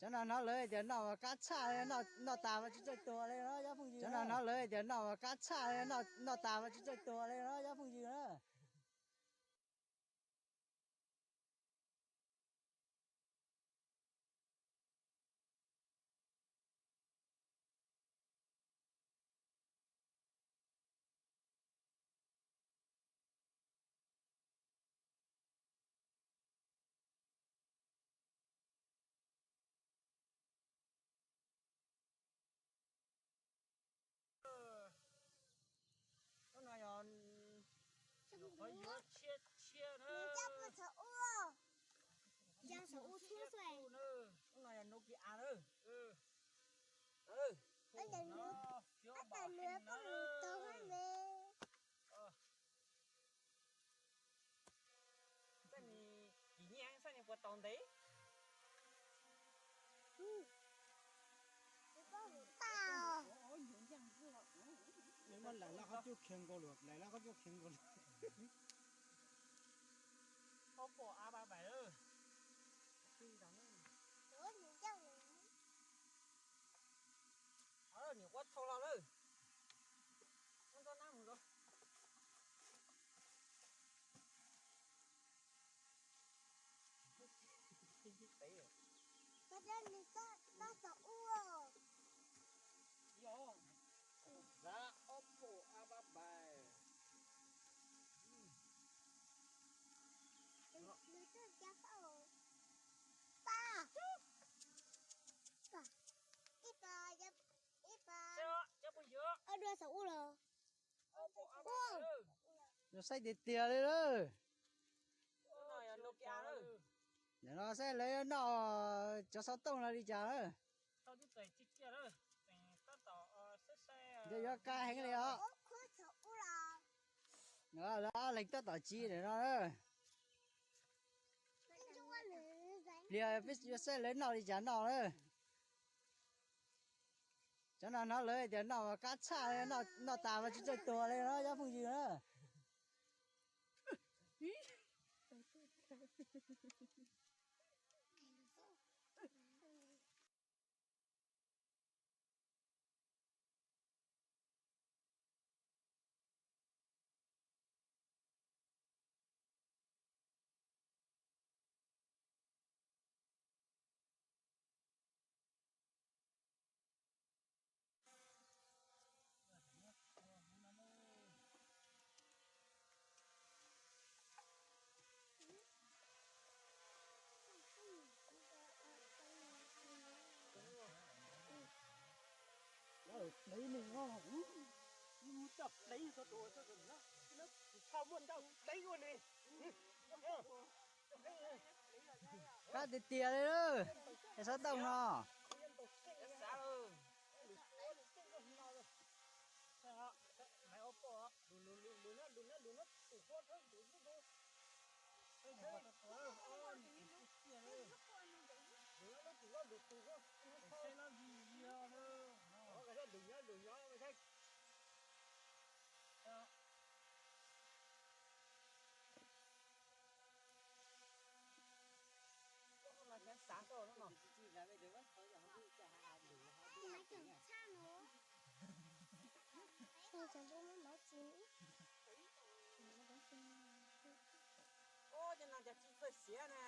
Cov no hnov lawv tias noj mas qab tshaj, noj tas mas tsis txawj tuag li no cov phooj ywg. Cov no hnov lawv tias noj mas qab tshaj, noj tas mas tsis txawj tuag li no cov phooj ywg na. Hnub no yog qhov yuav tshiab tshiab na. Hnub no yog nuv ki a na. Xab ni kim nyiaj xab ni puas tau ntev. Nws muab laim laj qab cub khiav nkaus lawm, laim laj qab cub khiav nkaus lawm. Ob pom a ba baim lawm. Niam quab thau los lawm. Muab ntxob nab mus los. Xav ob pom a ba baim. Ua saib tiag tiag li lawm. Nim no saib lawv noj cov xov tooj no li cas na. Ntshe yuav qab heev li os. Lawv ob leeg tab tom tsiv nim no. Pliag peb yuav saib lawv noj li cas noj na. Cov no hnov lawv tias noj qab tshaj, noj tas mas tsis txawj tuag li no cov phooj ywg na. Plev nws, coj plev tau tus, tsis tshua muaj ntau plev ua nws. Qab tiag tiag li lawm, es xov tooj no. Ua cov no cov tsis txawj siav na.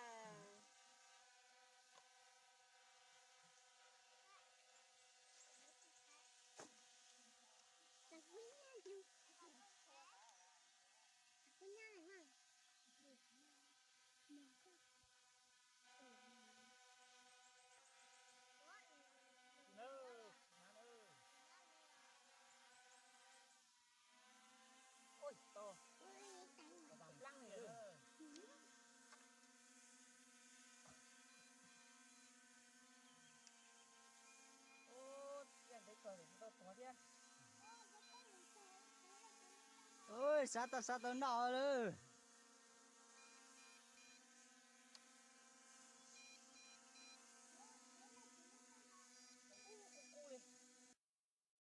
Ua, xav tau xav tau noj lawm.